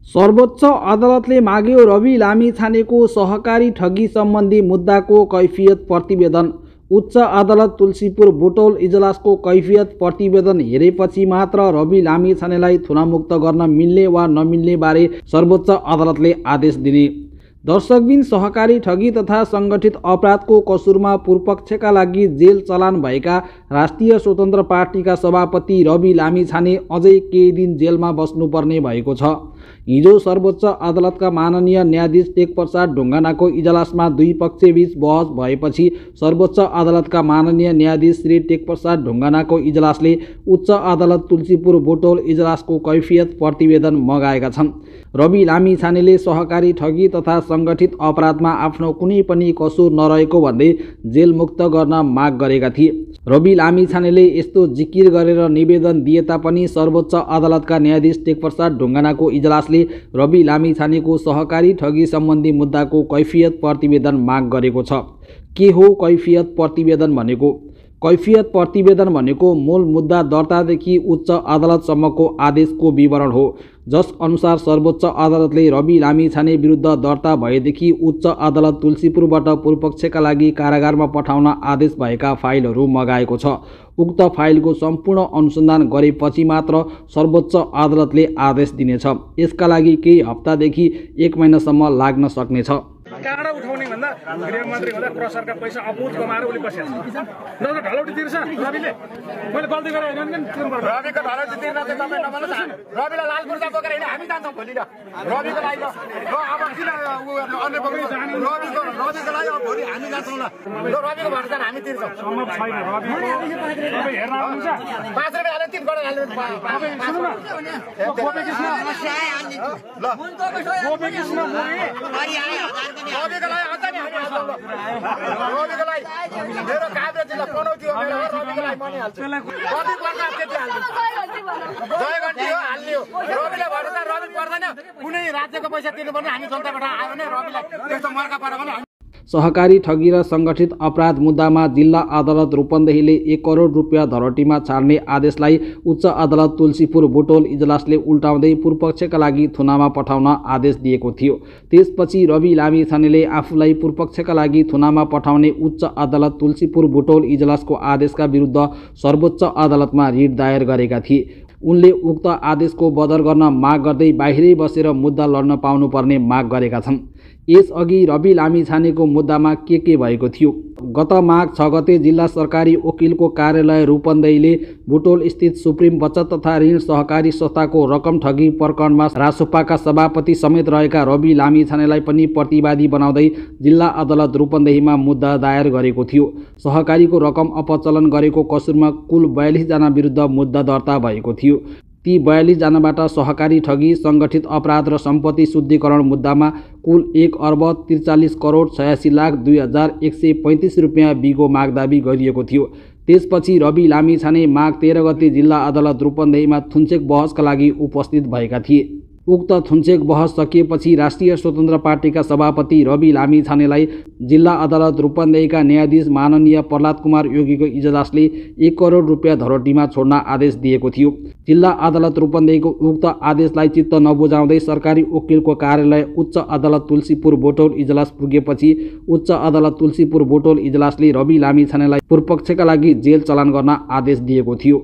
सर्वोच्च अदालतले माग्यो रवि लामिछानेको सहकारी ठगी सम्बन्धी मुद्दाको कैफियत प्रतिवेदन। उच्च अदालत तुलसीपुर बुटौल इजलासको कैफियत प्रतिवेदन हेरेपछि मात्र रवि लामिछानेलाई थुनामुक्त गर्न मिल्ने वा नमिल्ने बारे सर्वोच्च अदालतले आदेश दिने। दर्शकबिन, सहकारी ठगी तथा संगठित अपराधको कसुरमा पूर्वपक्षका लागि जेल चलान भएका राष्ट्रिय स्वतन्त्र पार्टीका सभापति रवि लामिछाने अझै केही दिन जेलमा बस्नुपर्ने भएको छ। हिजो सर्वोच्च अदालतका माननीय न्यायाधीश टेकप्रसाद ढुङ्गानाको इजलासमा दुई पक्षबीच बहस भएपछि सर्वोच्च अदालतका माननीय न्यायाधीश श्री टेकप्रसाद ढुङ्गानाको इजलासले उच्च अदालत तुलसीपुर बुटौल इजलासको कैफियत प्रतिवेदन मगाएका छन्। रवि लामिछानेले सहकारी ठगी तथा संगठित अपराधमा आफ्नो कुनै पनि कसुर नरहेको भन्दै जेलमुक्त गर्न माग गरेका थिए। रवि लामिछानेले यस्तो जिकिर गरेर निवेदन दिए तापनि सर्वोच्च अदालतका न्यायाधीश टेकप्रसाद ढुङ्गानाको इजलासले रवि लामिछानेको सहकारी ठगी सम्बन्धी मुद्दाको कैफियत प्रतिवेदन माग गरेको छ। के हो कैफियत प्रतिवेदन भनेको? कैफियत प्रतिवेदन भनेको मूल मुद्दा दर्तादेखि उच्च अदालतसम्मको आदेशको विवरण हो, जस अनुसार सर्वोच्च अदालतले रवि लामिछाने विरुद्ध दर्ता भएदेखि उच्च अदालत तुलसीपुरबाट पूर्वपक्षका लागि कारागारमा पठाउन आदेश भएका फाइलहरू मगाएको छ। उक्त फाइलको सम्पूर्ण अनुसन्धान गरेपछि मात्र सर्वोच्च अदालतले आदेश दिनेछ। यसका लागि केही हप्तादेखि 1 महिनासम्म लाग्न सक्नेछ। काँडा उठाउने भन्दा गृहमन्त्री हुँदा क्रसरका पैसा अपुत कमाएर उसले बसेको छ। न त ढलौटी तिर्छ रविले। मैले गल्ती गरेँ होइन भने तिर्नुपर्छ। रविको ढलौटी तिर्न चाहिँ तपाईँ नभन्नुहोस्। रविलाई लाल मुर्जा बोकेर हिँड्ने हामी जान्छौँ भोलि र रविको लागि ल अब किन अन्य बोकेर जाने? रविको लागि अब भोलि हामी जान्छौँ ल। रविको भरोसा हामी तिर्छौँ। सम्भव छैन। रविको तपाईँ हेर्न आउनुहुन्छ 5 रुपियाँ हालेर 3 करोड हालेर तपाईँ सुन्नु न। गोपी कृष्ण ल गोपी कृष्ण रविको लागि अझ नि हामी हाल्छौँ ल। रविको लागि मेरो काभ्रे जिल्ला पनौती हो मेरो रविको लागि पनि हाल्छु। कति पर्छ त्यति हाल्छु। जय गन्ती हो हाल्ने हो। रविले भरोसा रवि पर्दैन। कुनै राज्यको पैसा तिर्नुपर्ने हामी जनताबाट आयो भने रविलाई त्यस्तो मर्का पर्यो भने सहकारी ठगी र संगठित अपराध मुद्दामा जिल्ला अदालत रूपन्देहीले 1 करोड रुपियाँ धरोटीमा छाड्ने आदेशलाई उच्च अदालत तुलसीपुर बुटौल इजलासले उल्टाउँदै पूर्वपक्षका लागि थुनामा पठाउन आदेश दिएको थियो। त्यसपछि रवि लामिछानेले आफूलाई पूर्वपक्षका लागि थुनामा पठाउने उच्च अदालत तुलसीपुर बुटौल इजलासको आदेशका विरुद्ध सर्वोच्च अदालतमा रिट दायर गरेका थिए। उनले उक्त आदेशको बदर गर्न माग गर्दै बाहिरै बसेर मुद्दा लड्न पाउनुपर्ने माग गरेका छन्। यसअघि रवि लामिछानेको मुद्दामा के भएको थियो? गत माघ 6 गते जिल्ला सरकारी वकिलको कार्यालय रूपन्देहीले बुटौल स्थित सुप्रिम बचत तथा ऋण सहकारी संस्थाको रकम ठगी प्रकरणमा रासोपाका सभापति समेत रहेका रवि लामिछानेलाई पनि प्रतिवादी बनाउँदै जिल्ला अदालत रूपन्देहीमा मुद्दा दायर गरेको थियो। सहकारीको रकम अपचलन गरेको कसुरमा कुल 42 जना विरुद्ध मुद्दा दर्ता भएको थियो। ती 42 जनाबाट सहकारी ठगी, संगठित अपराध र सम्पत्ति शुद्धिकरण मुद्दामा कुल 1,43,86,02,135 रुपियाँ बिगो माग दाबी गरिएको थियो। त्यसपछि रवि लामिछाने माघ 13 गते जिल्ला अदालत रूपन्देहीमा थुन्चेक बहसका लागि उपस्थित भएका थिए। उक्त थुन्चेक बहस सकिएपछि राष्ट्रिय स्वतन्त्र पार्टीका सभापति रवि लामिछानेलाई जिल्ला अदालत रूपन्देहीका न्यायाधीश माननीय प्रहलाद कुमार योगीको इजलासले 1 करोड रुपियाँ धरोटीमा छोड्न आदेश दिएको थियो। जिल्ला अदालत रूपन्देहीको उक्त आदेशलाई चित्त नबुझाउँदै सरकारी वकिलको कार्यालय उच्च अदालत तुलसीपुर बुटौल इजलास पुगेपछि उच्च अदालत तुलसीपुर बुटौल इजलासले रवि लामिछानेलाई पूर्वपक्षका लागि जेल चलान गर्न आदेश दिएको थियो।